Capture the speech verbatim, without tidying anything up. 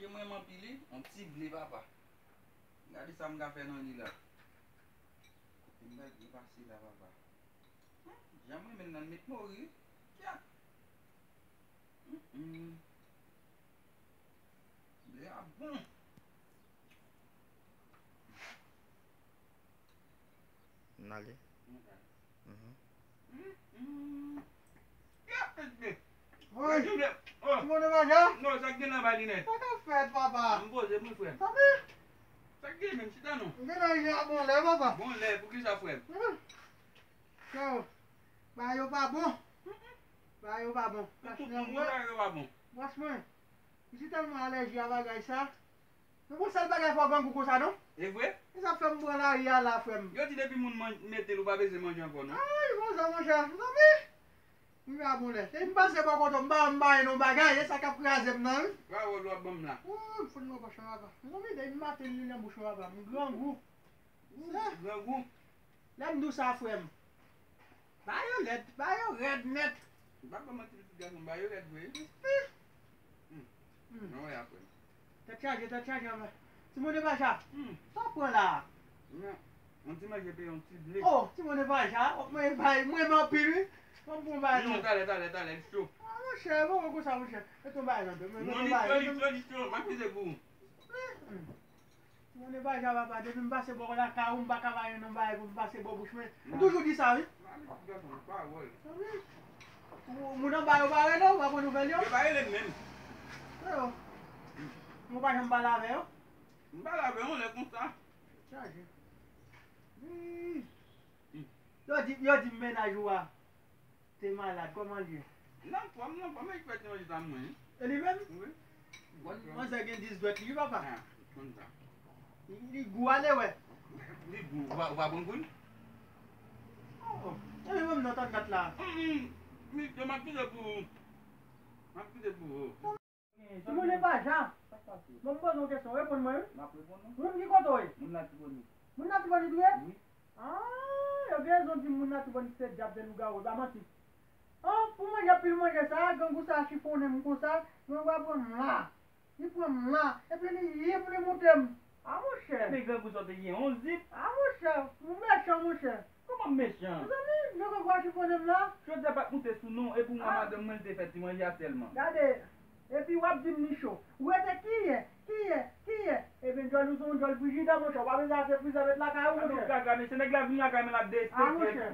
Manje mwen m anpile, yon ti ble papa. Gade sa m ka fè nan li la. Kote m pral byen pase la papa. Hmm, jan m renmen l nan l met mori. Kèt. Hmm, hmm. Ble a bon. N ale. Mhm. Woy! Ti moun nan pa ja? Non, sa k gen nan bay li nèt. Sa k ap fèt, papa? M poze m wi, frè m. Sa k gen? Sa k gen menm? Chita non. M gen nan je a bon lè, papa. Bon lè, poukisa, frè m? Yo, bagay yo pa bon. Bagay yo pa bon. Tout moun bagay yo pa bon. Franchman, m si tèlman alèji a bagay sa. Nou gon sèl bagay fò grangou konsa non? E vre? E sa fè m pran lari a la, frè m. Yo di depi moun man- mete l, ou pa bezwen manje ankò non. Ay, konsa, monchè. Zanmi! M pa bon lè. E m pase bò kote w, m pa, m pa yon bagay, e sa k ap kraze m nan, wi. Pawòl w ap ban m la. Ou, m fout mwen kòchon, papa. Zanmi, depi maten li nan bouch mwen, papa. M grangou. Grangou. Lè m di w sa, frè m. Ba yo lèd, ba yo rèd nèt. M pa ba manti pitit gason, ba yo rèd vre. Hmm. Hmm. Non, wè apre. Tèt chaje, tèt chaje anmè. Ti moun e pa ja. Hmm. Sa w pran la? Non. Yon ti manje peye yon ti ble. Oh, ti moun e pa ja. Mwen bay, mwen anpil wi. Mwen bon bay non. Talè, talè, talè, li cho. Ah, monchè, bon, bon, konsa, monchè. Mete yon bay nan do. Non, li cho, li cho, li cho. M ap kite pou ou. Hmm. Timoun e pa ja papa, depi m pase bò lakay ou, m pa ka pa jwenn yon bagay pou m pase bò bouch mwen. M toujou di sa, wi. Ou- Moun anba yo pa rele w, ou pa pran nouvèl yo? Yo pa rele m menm. Yo. Ou pa janm pale avè yo? M pale avè yo, lè konsa. Chaje. Hmm. Yo di, yo di m mennaj ou a. Te malad, kòman l ye? Nan fòm, nan fòm, e ki fè ti manje sa mwen. E li menm? Wi. Bon, manzè gen dis dwèt li, wi, papa. Ah, konn sa. Li, li gou ale, wè. Li gou, ou pa, ou pa bon gou l? Oh, e li menm nan tòt gad la. Mm, mm. Misye, m ap kite pou ou. M ap kite pou ou. Timoun e pa ja. Bon, m poze yon kesyon, reponn mwen, wi. M ap reponn ou. Moun ki kote w ye? Moun Latibonit. Moun Latibonit ou ye? Wi. Ah, yo gen rezon di moun Latibonit se dyab, se lougawou, e pa manti. Oh, pou manje pil manje sa, grangou sa chifonnen m konsa, mwen wè pran m la. Li pran m la, epi li, li, li moute m. Ah, monchè. Men grangou sa w te gen yon zip. Ah, monchè, ou mechan, monchè. Kòman m mechan? Mezanmi, yo gen gwa chifonnen m la. Jodi a pa t moute sou non, e pou mwen, madanm mwen, li te fè ti manje a sèlman. Gade, epi w ap di m li cho. Ou rete kiyè, kiyè, kiyè? Ebyen, djòl ou se yon djòl frijida, monchè. Ou pa bezwen achte frizè met lakay ou, monchè. Gaga, mesye, nèg la vin lakay mwen, l ap derespekte. Ah, monchè.